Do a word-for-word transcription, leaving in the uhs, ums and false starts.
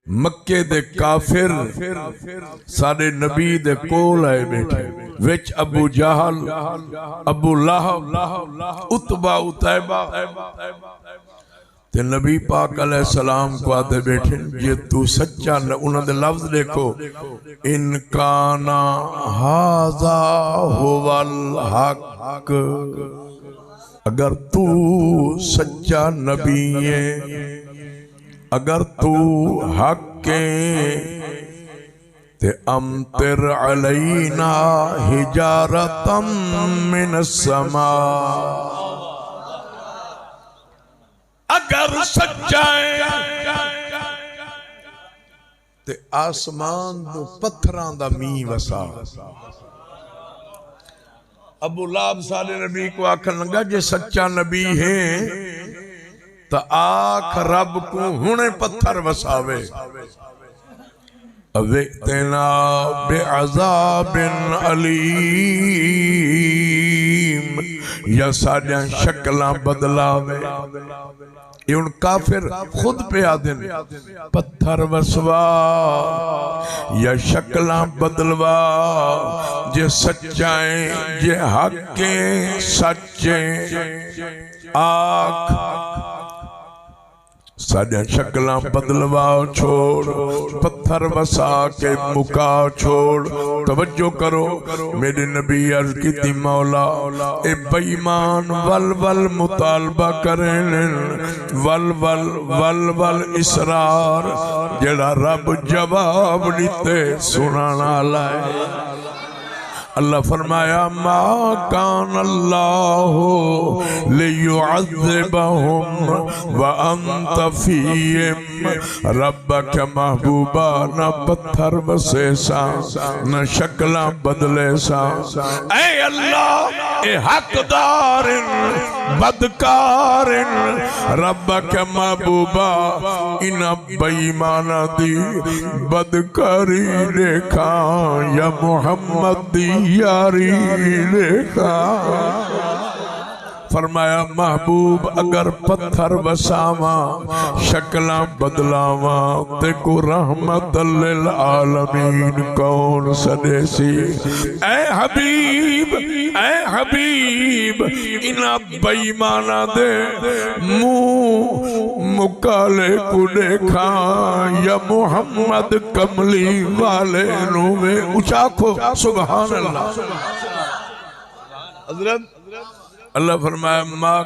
مکے دے کافر ساݙے نبی دے کول آئے ٻیٹھے، وچ ابو جہل، ابو لہب، عتبہ، عتیبہ، تے نبی پاک علیہ السلام کوں آہدے ٻیٹھن، جے توں سچا ن-، انہاں دے لفظ ݙیکھو، "ان کان ھذا ھو الحق"، اگر توں سچا نبی ہیں، اگر توں حق ہیں، تے "امطر علینا حجارة من السماء"، اگر سچا ہے تے آسمان توں پتھراں دا مینہ وسا۔ ابو لہب ساݙے نبی کوں آکھݨ لڳا، "جے سچا نبی ہیں تاں آکھ رب کوں ہݨے پتھر وساوے، او ائتنا بعذاب الیم، یا ساݙیاں شکلاں بدلاوے۔" اے ہݨ کافر خود پئے آہدن، "پتھر وسوا یا شکلاں بدلوا، جے سچا ہیں، جے حق ہیں، سچ ہیں، آکھ ساݙیاں شکلاں بدلوا چھوڑ، پتھر وسا کے مکا چھوڑ۔" توجہ کرو، میݙے نبی عرض کیتی، "مولا، اے بے ایمان ول ول مطالبہ کرین، ول ول، ول ول اصرار، جیڑھا رب جواب ݙتے سݨݨ آلا ہے۔" اللہ فرمایا، "ما کان اللہ لیعذبہم وانت فیہم۔" رب آکھیا، محبوبا، نہ پتھر وسیساں، نہ شکلاں بدلیساں۔ اے اللہ، اے حقدار ہن، بدکار ہن۔ رب آکھیا، محبوبا، انہاں بے ایماناں دی بدکاری ݙیکھاں یا محمد دی یاری ݙیکھاں؟ فرمایا، محبوب، اگر پتھر وساواں، شکلاں بدلاواں، تیکوں رحمت للعالمین کون سݙیسی؟ اے حبیب، اے حبیب، انہاں بے ایماناں دے منہ مکالے کوں ݙیکھاں یا محمد کملی والے نوں وے؟ اچا آکھو، سبحان اللہ۔ حضرت، اللہ فرمایا، ما